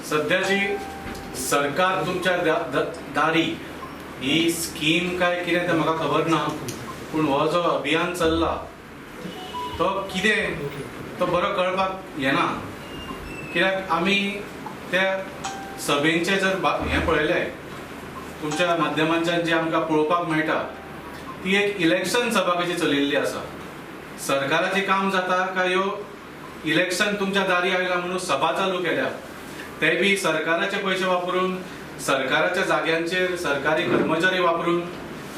सद्याची सरकार तुमच्या दारी ही स्कीम काय कितें तें म्हाका खबर ना, पूण हो जो अभियान चल्ला तो कितें तो बरो कळपाक येना. कित्याक आमी त्या सभेंचें जर हें पळयलें तुमच्या माध्यमांच्यान जें आमकां पळोवपाक मेळटा ती एक इलेक्शन सभा कशी चलिल्ली आसा. सरकाराचें काम जाता काय ह्यो इलेक्शन तुमच्या दारी आयला म्हणून सभा चालू केल्या, ते बी सरकाराचे पयशे वापरून, सरकाराच्या जाग्यांचेर सरकारी कर्मचारी वापरून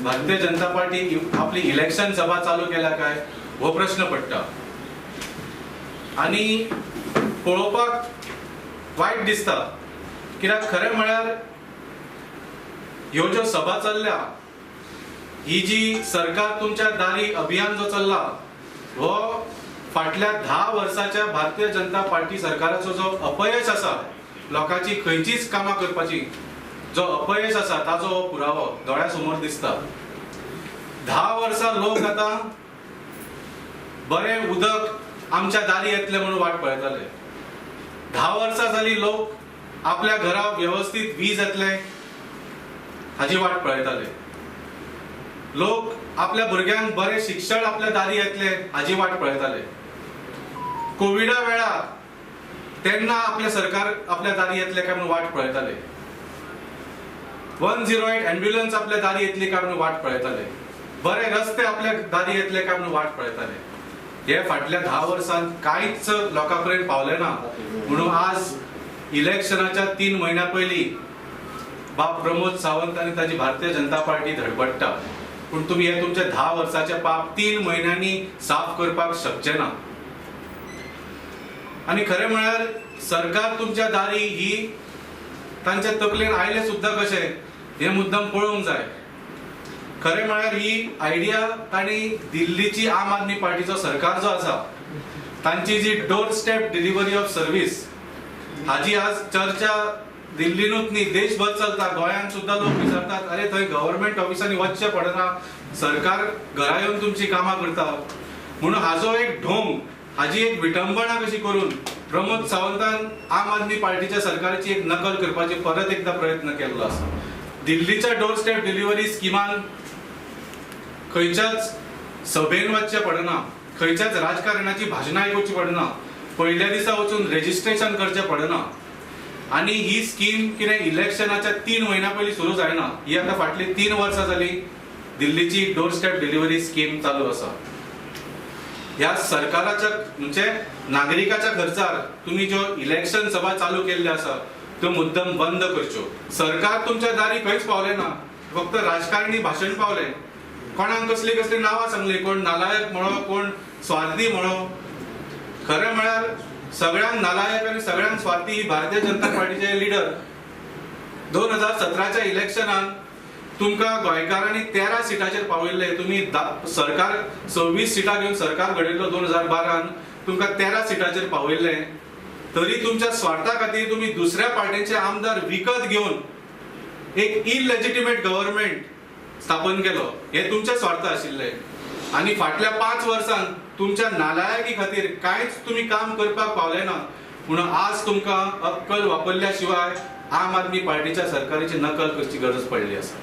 भारतीय जनता पार्टी आपली इलेक्शन सभा चालू केल्या काय हो प्रश्न पडटा. आनी पळोवपाक वायट दिसता, कित्याक खरें म्हळ्यार ह्यो ज्यो सभा चल्ल्या, ही जी सरकार तुमच्या दारी अभियान जो चल्ला हो फाटल्या 10 वर्साच्या भारतीय जनता पार्टी सरकाराचो जो अपयश आसा, लोकांची खंयचीच कामां करपाची जो अपयश आसा ताजो हो पुरावो दोळ्या समोर दिसता. 10 वर्सां लोक आतां बरें उदक आमच्या दारी येतलें म्हणून वाट पळयताले. 10 वर्सां जाली लोक आपल्या घरा वेवस्थीत वीज येतले हाजी वाट पळयताले. लोक आपल्या भुरग्यांक बरें शिक्षण आपल्या दारी येतले हाजी वाट पळयताले. कोविडा वेळार तेन्ना आपलें सरकार आपल्या दारी येतले काय म्हणून वाट पळयताले. 108 ॲम्ब्युलन्स आपल्या दारी येतली काय म्हणून वाट पळयताले. बरे रस्ते आपल्या दारी येतले काय म्हणून वाट पळयताले. हे फाटल्या 10 वर्सांत कांयच लोकां पर्यंत पावलें ना म्हणून आज इलेक्शनाच्या 3 म्हयन्या पयलीं बाब प्रमोद सावंत आनी ताजी भारतीय जनता पार्टी धडपडटा. पूण तुमी हे तुमचे 10 वर्साचे पाप 3 म्हयन्यांनी साफ करपाक शकचे ना. आनी खरें म्हळ्यार सरकार तुमच्या दारी ही तांच्या तकलेन आयलें सुद्दां कशें हें मुद्दम पळोवंक जाय. खरें म्हळ्यार ही आयडिया तांणी दिल्लीची आम आदमी पार्टीचो सरकार जो आसा तांची जी door step delivery of service हाजी आज चर्चा दिल्लीनूच न्ही देशभर चलता. गोंयांत सुद्दां लोक विचारतात, अरे थंय गव्हर्मेंट ऑफिसांनी वचचें पडना, सरकार घरा येवन तुमची कामां करता. म्हणून हाजो एक ढोंग, हाजी एक विटंबणा कशी करून प्रमोद सावंतान आम आदमी पार्टीच्या सरकाराची एक नकल करपाची परत एकदा प्रयत्न केल्लो आसा. दिल्लीच्या डोर स्टेप डिलिव्हरी स्किमान खंयच्याच सभेन वचचें पडना, खंयच्याच राजकारणाची भाशणां आयकुची पडना, पयल्या दिसा वचून रेजिस्ट्रेशन करचें पडना. आनी ही स्कीम कितें इलेक्शनाच्या 3 म्हयन्या पयलीं सुरू जायना, ही आतां फाटलीं 3 वर्सां जालीं दिल्लीची डोर स्टेप डिलिव्हरी स्कीम चालू आसा. ह्या सरकाराच्या म्हणजे नागरिकाच्या खर्चार तुमी ज्यो इलेक्शन सभा चालू केल्ल्यो आसा त्यो मुद्दम बंद करच्यो. सरकार तुमच्या दारी खंयच पावलें ना, फक्त राजकारणी भाशण पावलें. कोणाक कसली कसली नांवां सांगली, कोण नालायक म्हणो, कोण स्वार्थी म्हणो. खरें म्हळ्यार सगळ्यांक नालायक आनी सगळ्यांक स्वार्थी ही भारतीय जनता पार्टीचे लिडर. 2017च्या इलेक्शनान तुमकां गोंयकारांनी 13 सिटाचेर पावयल्ले. तुमी सरकार 26 सिटां घेवन सरकार घडयल्लो 2012 तुमकां 13 सिटाचेर पावयल्ले, तरी तुमच्या स्वार्था खातीर तुमी दुसऱ्या पार्टीचे आमदार विकत घेवन एक इलेजिटिमेट गव्हर्मेंट स्थापन केलो. हे तुमचे स्वार्थ आशिल्ले. आनी फाटल्या 5 वर्सांत तुमच्या नालायकी खातीर कांयच तुमी काम करपाक पावले ना. म्हणून आज तुमकां अक्कल वापरल्या शिवाय आम आदमी पार्टीच्या सरकाराची नकल करची गरज पडली आसा.